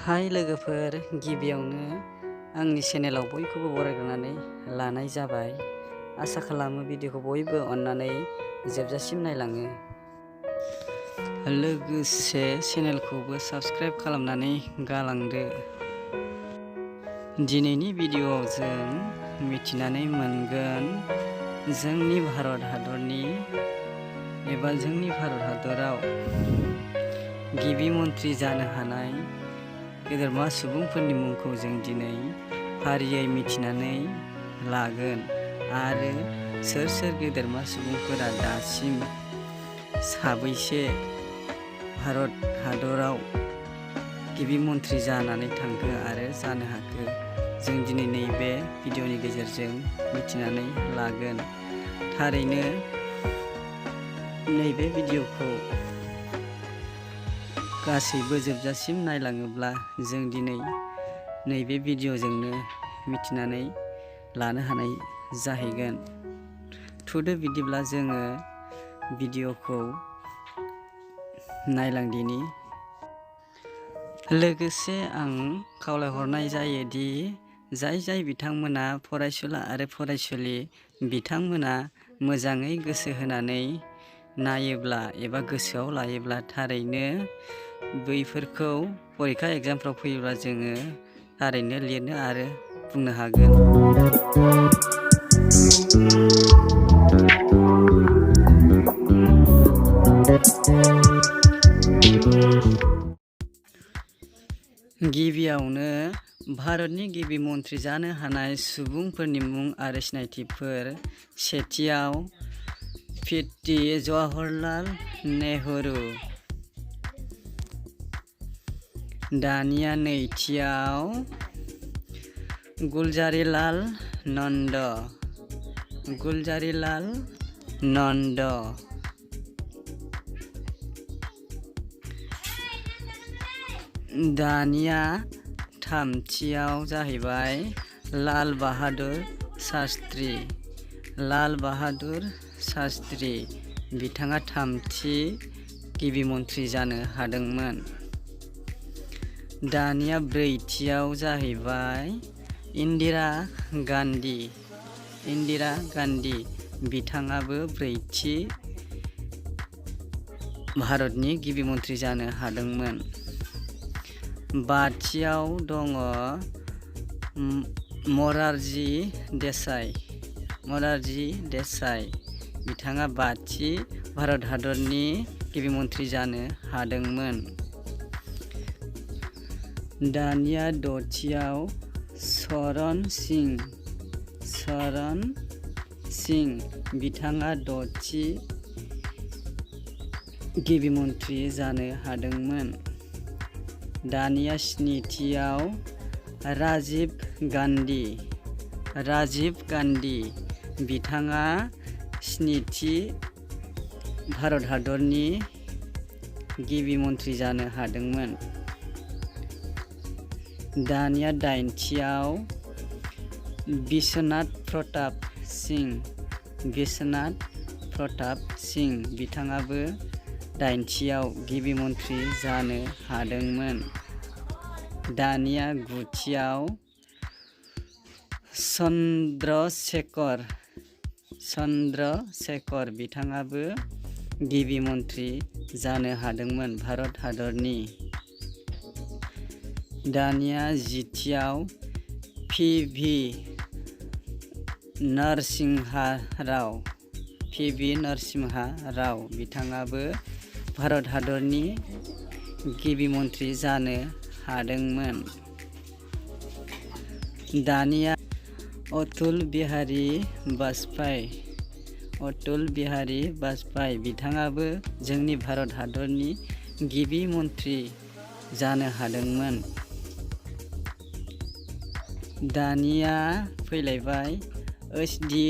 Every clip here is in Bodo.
हाय लोगोफोर, गिबियावनो आंनि चेनेलाव बयखौबो बरायग्रोनानै लानाय जाबाय। आसा खालामो भिडिअखौ बयबो अननानै जोबजासिम नायलाङो। लोगोसे चेनेलखौबो साबस्क्राइब खालामनानै गालांदो। दिनैनि भिडिअआव जों मिथिनानै मोनगोन जोंनि भारत हादराव गिबि मन्त्रि जानो हानाय गेदेरमा सुबुंफोरनि मुंखौ जों दिनै फारियै मिथिनानै लागोन आरो सोर सोर गेदेरमा सुबुंफोरा दासिम साबैसे भारत हादराव गिबि मन्त्रि जानानै थांखो आरो जानो हाखो जों दिनै नैबे भिडिअनि गेजेरजों मिथिनानै लागोन। थारैनो नैबे भिडिअखौ गासैबो जोबजासिम नायलाङोब्ला जों दिनै नैबे भिडिअजोंनो मिथिनानै लानो हानाय जाहैगोन। थुदो बिदिब्ला जोङो भिडिअखौ नायलांदिनि। लोगोसे आं खावलायहरनाय जायोदि जाय बिथांमोना फरायसुला आरो फरायसुलि बिथांमोना मोजाङै गोसो होनानै नायोब्ला एबा गोसोआव लायोब्ला थारैनो बैफोरखौ परिखा एग्जामफ्राव फैयोब्ला जोङो थारैनो लिरनो आरो बुंनो हागोन। गिबियावनो भारतनि गिबि मन्त्रि जानो हानाय सुबुंफोरनि मुं आरो सिनायथिफोर। सेथियाव पिटि जवाहरलाल नेहरू। दानिया नैथियाव गुलजारीलाल नन्द। दानिया थामथियाव जाहैबाय लाल बाहादुर शास्त्री। बिथाङा थामथि गिबि मन्त्रि जानो हादोंमोन। दानिया ब्रैथियाव जाहैबाय इन्दिरा गान्धी। बिथाङाबो ब्रैथि भारतनि गिबि मन्त्रि जानो हादोंमोन। बाथियाव दङ मरारजि देसाई। बिथाङा बाथि भारत हादरनि गिबि मन्त्रि जानो हादोंमोन। दानिया दथियाव चरण सिं। बिथाङा दथि गिबि मन्त्रि जानो हादोंमोन। दानिया स्निथियाव राजिब गान्धी। बिथाङा स्निथि भारत हादरनि गिबि मन्त्रि जानो हादोंमोन। दानिया दाइनथियाव बिश्वनाथ प्रताप सिंह। बिथाङाबो दाइनथियाव गिबि मन्त्रि जानो हादोंमोन। दानिया गुथियाव चन्द्रशेखर। बिथाङाबो गिबि मन्त्रि जानो हादोंमोन भारत हादरनि। दानिया जिथियाव पिभि नरसिंहा राव। बिथाङाबो भारत हादरनि गिबि मन्त्रि जानो हादोंमोन। दानिया अटल बिहारी वाजपेयी। बिथाङाबो जोंनि भारत हादरनि गिबि मन्त्रि जानो हादोंमोन। दानिया फैलायबाय एच.डी.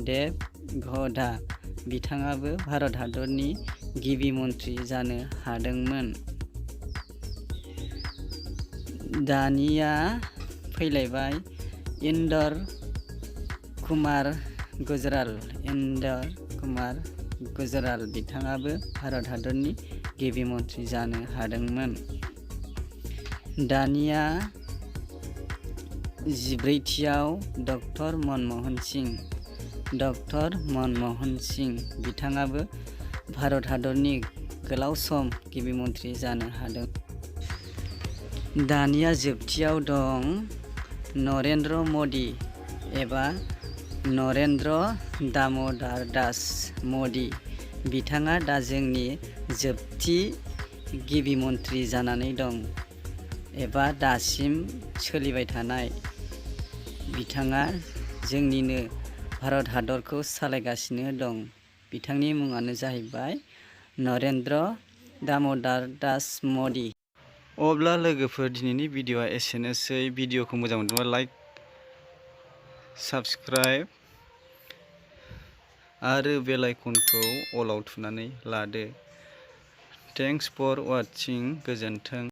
देवगौड़ा। बिथाङाबो भारत हादरनि गिबि मन्त्रि जानो हादोंमोन। दानिया फैलायबाय इन्दर कुमार गुजराल। गुजराल बिथाङाबो भारत हादरनि गिबि मन्थ्रि जानो हादोंमोन। दानिया 14थियाव डक्टर मनमोहन सिंह बिथाङाबो भारत हादरनि गोलाव सम गिबि मन्थ्रि जानो हादों। दानिया जोबथियाव दं नरेन्द्र मदि एबा नरेन्द्र दाम'दार दास मदि। बिथाङा दा जोंनि जोबथि गिबि मन्थ्रि जानानै दं एबा दासिम सोलिबाय थानाय। बिथाङा जोंनिनो भारत हादरखौ सालायगासिनो दं। बिथांनि मुङानो जाहैबाय नरेन्द्र दाम'दार दास मदि। अब्ला लोगोफोर दिनैनि भिडिअ'आ एसेनोसै। भिडिअ'खौ मोजां मोनदोंबा लाइक, साबस्क्राइब आरो बेल आइकनखौ अलाव थुनानै लादो। Thanks for watching. गोजोन्थों।